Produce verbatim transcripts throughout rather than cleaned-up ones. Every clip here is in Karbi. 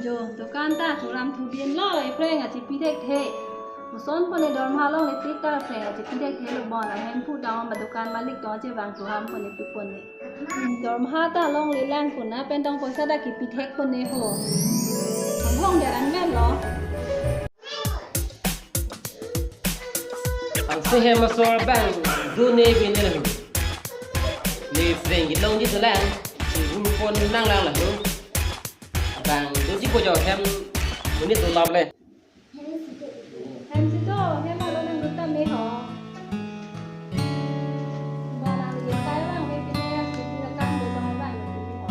Jo, dukan ta churam thubin lo, ephreng achipi thekthe. Moson pone dorma longle tik ta ephreng achipi thekthe lo bon, ahem pu ta ma dukan malik to chevang chuham pone pi pone. Hmm, dorma ta longle lang puna pen tong poisa ta kipi thek pone ho. Anghong der anmen lo. Ang sehem asor bang dune bine lo. Ne phreng kelongji dolang. Hu pon nang lang lo. Bang doji ko jo hem unit dolap le. Hem sito, hem alo nang duta me ho. Ba nang ye kai bang me pine ya siti na kam do bang bang ye pine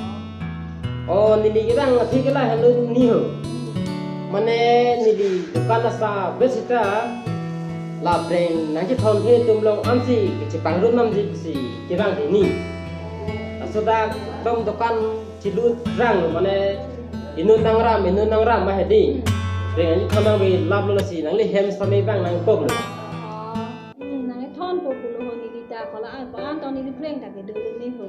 ho. Oh, neli kevang athe ke lahelo ni ho. Mane neli dukan asa ave seta la phreng nangchethon he atum along ansi kechepangrum namji pusi kevang hini. Laso dak dom dukan chilu rang mane inut nangram, inut nangram ma hedi. Phreng nangchethon nangve lap lo lasi nangli hem same bang nangkok lo. Hmm, nangthon po pulo ho neli ta kola an pa an tong neli phreng ta kedo lo ni ho.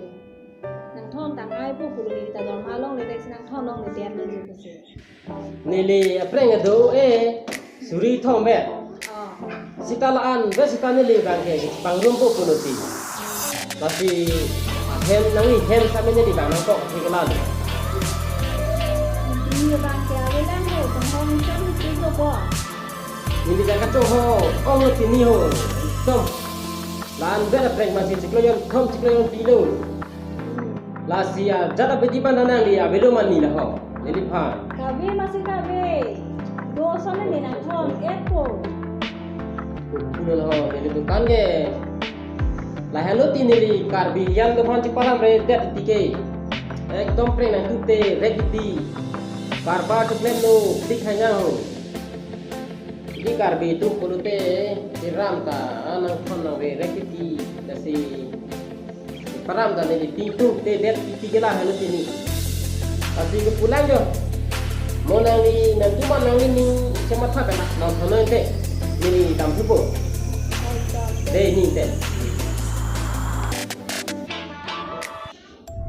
Nangthon tang ai po pulo neli ta dorma longle si nangthon longle der lo ji pusi. Neli aphreng kedo e suri thom vet. Oh. Seta la-an vet seta neli bang kepangrum po pulo ti. Lasi hem nangli hem same neli bang nangkok thik la. Neli bang ke ave lang ho, bang ho nangchon nangchon ko po. Neli bang kachong ho, ong lo tini ho. Tom. La-an vet aphreng masi chiklo jon thom chiklo jon phi lo. Lasi ajat abidi ban nangli avelo mani la ho. Neliphan. Kave masi kave. Do sone me nangthon et po. Pulo la ho, neli dukan ke. Lahelo ti neli Karbi hijan atum aphan cheparamre det ti ke. Ekdom phreng nangtute rek ti. Karbar chuklemlo tik hanya ho. Di Karbi atum pulote, di ram ta, ah, nangthon nangve rek ti, lasi param ta neli tingtung te det ti ke lahelo tini. Lasi kepulang jo. Mo nangli nangtuman nangli ning chematha pena nangthon nangte. Neli dam thupo. Dei ning te.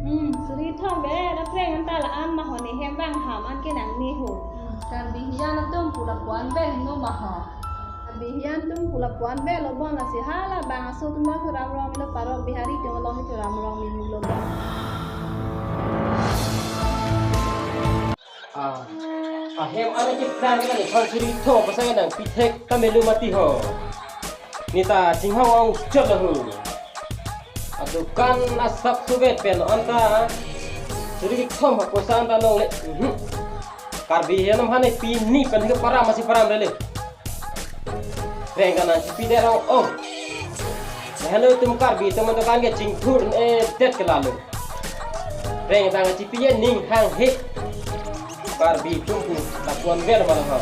Hmm, suri thom vet aphreng anta la-an ma ho ne hem bang ham an ke nangni ho. Hmm, Karbi hijan atum pu lapu-an vet no ma ho. Karbi hijan atum pu lapu-an vet lo bon lasi hala bang aso atum along churam rong lo parok Bihari atum along churam rong lo bon. Ah, ahem ane ke plan kan thon suri thom pasang nangpi thek ta melu mati ho. Neta chinghong ong chot lo ho. Adukan asap suvet pen anta suri thom ha poisa anta longle. Mhm. Karbi hijan atum aphan ne pini pen ke param masi param lele. Phreng kan nangchipi det rong ong. Lahelo atum Karbi atum adukan ke chingthur e det ke lahelo. Phreng tang chipi ye ning hanghe. Karbi atum pu lapu-an vet ma la ho.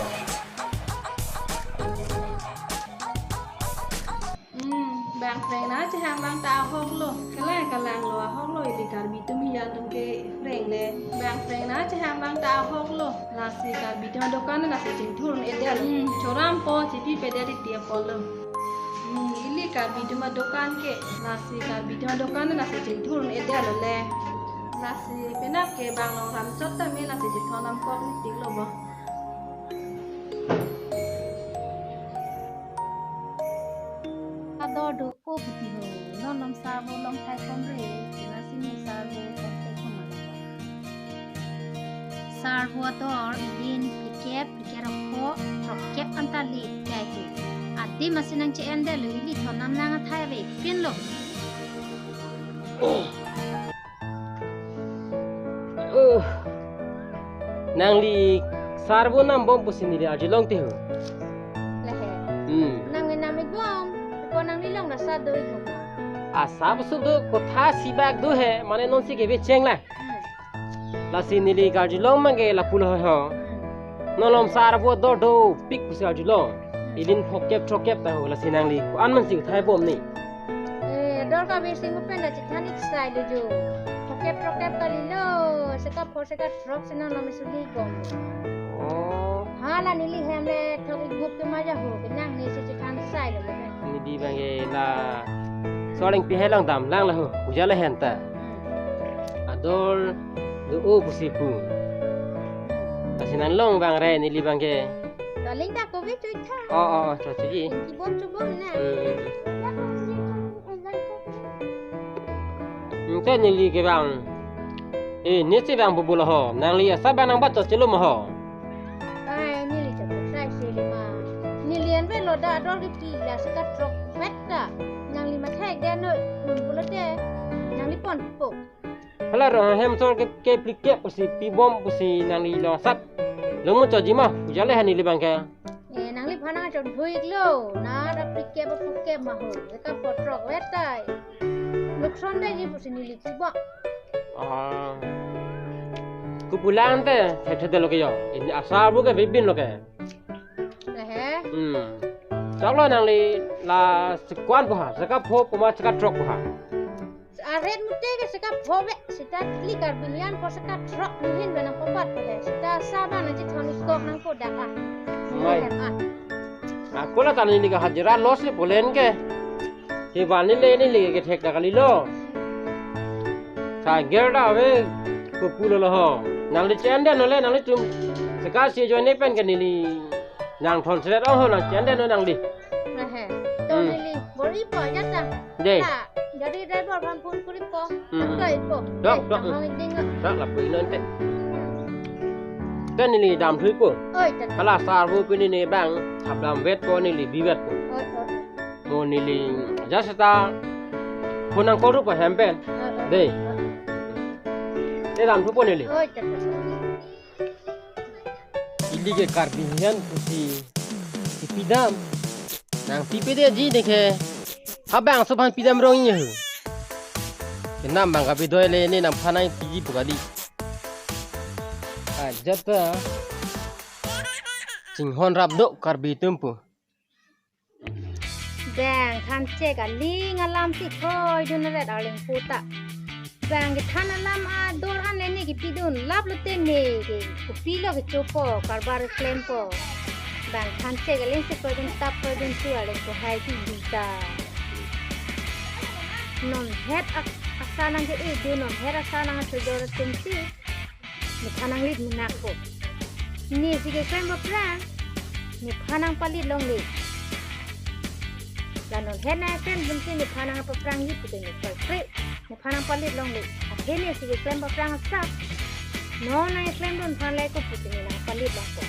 Hmm, bang phreng nangchehang bang ta ahok lo. Kalang kalang lo ahok lo ili Karbi atum hijan atum ke phreng le. Bang phreng nangchehang bang ta ahok lo. Lasi Karbi atum adukan lasi chingthur un-edet. Hmm, choram po chipi pedet ti apot lo. Hmm, ili Karbi atum adukan ke. Lasi Karbi atum adukan lasi chingthur un-edet lo le. Lasi penap ke bang long ram chot ta me lasi chithon nangkok ni tik lo bo. Ador do ko puti ho, non nom sarvo long thai thom re, tina sini sarvo thom te thom ala. Sarvo ador, din, pikep, pikep rokho, rokep anta li, kai tu. Adi masi nangche-en det lo, ili thon nam nang athai ave, pin lo. Oh. Nangli sarvo nam bom pusi neli arjulong te ho. Lehe. Hmm. Nangli nam bom. Ko nangli long rasa do iko. Asa pusu do kotha sibak do he. Mane non si kebe cheng la. Hmm. Lasi neli arjulong mangke lapu lo ho. Hmm. Non nom sarvo ador dopik pusi arjulong. Hmm. Ilin phokep thokep ta ho lasi nangli. Ko-an man si thai bom ni. Eh, ador kave sing pen la chithan ik sai lo jo. Thokep thokep kali lo, seka pho seka throk si non nom isuli kom. Oh. Hala neli hem le thok ik gup ke maja ho, ke nangli si chithan sai lo ke. Neli bang ke la soreng pi helang dam lang la ho, uja la hen ta. Hmm. Ador do o pusi pu. Lasi nanglong abang re neli abang ke. Daling ta kove choitha. Oh, oh, oh, cho, cho, ji. Kibom chubom na. Hmm. Hmm, te neli ke abang. Eh, ne si abang bubula ho. Nangli asap abang nangbat cho chelo ma ho. Ai, neli cho sai si lima. Neli an ve lo da dor ke pi la seka throk vet ta. Nangli mathai de no, bubula te. Nangli ponpo. Hala rong hem sor ke, ke plikep pusi pibom pusi nangli lo asap. Lo mo cho ji ma, puja le hani li abang ke. Eh, nangliphan nangchon huik lo, na da plikep plikep ma ho. Seka pho throk vet tai. Nukson dai ji pusi neli chibok. Ah. Kupulang te, the the lo ke yo. Ini asar bu ke bibin lo ke. Lehe. Hmm. Choklo nangli la sekuan pu ha, seka pho pu ma seka throk pu ha. Aret mute ke seka pho ve, seta kli Karbi lian ko seka throk nihin benang pembat ko le. Seta saba nang chithon ikok nangpo dak ah. Mai. Dak ah. Ako la tani ni ke hajira los le polen ke. Hiban neli neli ke thek ta kali lo. Sager da ave kupulo lo ho. Nangli chen den lo le nanglitum. Seka si join ne pen ke neli. Nangthon seret oh ho nang chen den lo nangli. Ehe. To Hmm. neli bor-ipo jatang. Dei. Ta, gari driver aphan phone koripo. Hmm. Aklai po. Dok, Dei, dok. Tang hong ding. Dok, lapu inon te. Te neli damthuipo. Oi, ta. Hala asar bu pini ne abang, thap damvetpo neli bivetpo. Oi, oi. Mo neli, ja seta, phone nang call rupa hem pen. Oi, oi. Dei. Oi, oi. Te damthupo neli. Oi, ta, ta. Ili ke Karbi hian pusi kipidam. Nangpipe de ji ne ke. Habang so aphan pidam rong ye. Kenam abang kapi doi le ne nangphan nangpiji pu kali. Ajat ta. Chinghon rap do Karbi atum pu. Bang thanche ke aling alam si thoi dun ret arleng puta. Bang kethan alam ador an le ne kipidun lap lote me ke kopilo kechopo karbar klempo. Bang thanche ke aling si thoi dun tap thoi dun tu arleng kohai ti bisa. Non het ak-, asa nang ke-e dun non het asa nang achojor atum si. Nephan nanglit menakpo. Ne si keklem aphrang nephan nangpalit longle. La non het nangklem dunsi nephan nangpaphrangji pute ne koi kre. Nephan nangpalit longle. Athe ne si keklem aphrang asa. Non nangklem dun aphan le ko pute ne nangpalit longpo.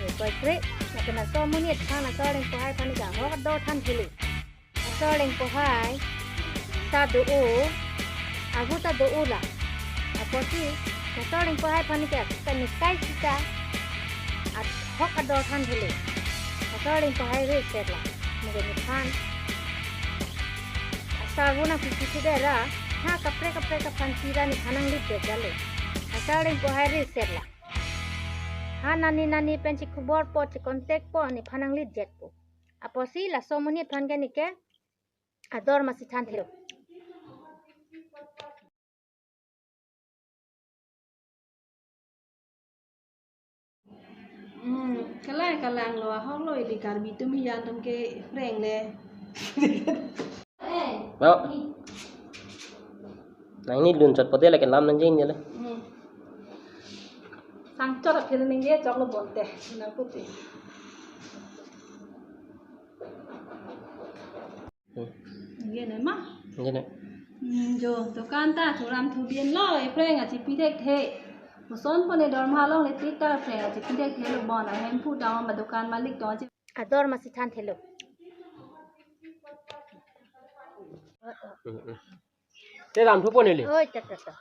Ne koi kre. Lapen laso amonit aphan laso arleng kohai aphan ke ahok ador thanthelo. Laso arleng kohai ta do-o, agu ta do-o la. Apotsi, laso arleng kohai aphan ke, kani kai sita, ahok ador thanthelo. Laso arleng kohai reset la, mungkin nephan. Asar bu nangpipi si dera, ha kaprek kaprek aphan sira nephan nanglit det jalo. Laso arleng kohai reset la. Ha nani nani pen si khubor po, si contact po, nephan nanglit jetpo. Apotsi laso amonit aphan ke ne ke ador masi thanthelo. Hmm, kalai kalang lo, ahok lo ili Karbi atum hian atum ke phreng le. Bo. Nangni lun chot pote lake lam nangjeng je le. Hmm. Sang chot aphel ningje choklo bonte. Nang puti. Hmm. Ningje ne ma? Ningje ne. Hmm, jo, dukan ta thuram thubin lo, ephreng achipi thekthe. Koson pone dorma along le tik ta ephreng achipi thekthe lo bon, ahemphu ta ma dukan malik ta achi- Ador masi thanthelo. Hmm, hmm. Te damthupo neli. Oi, ta, ta, ta.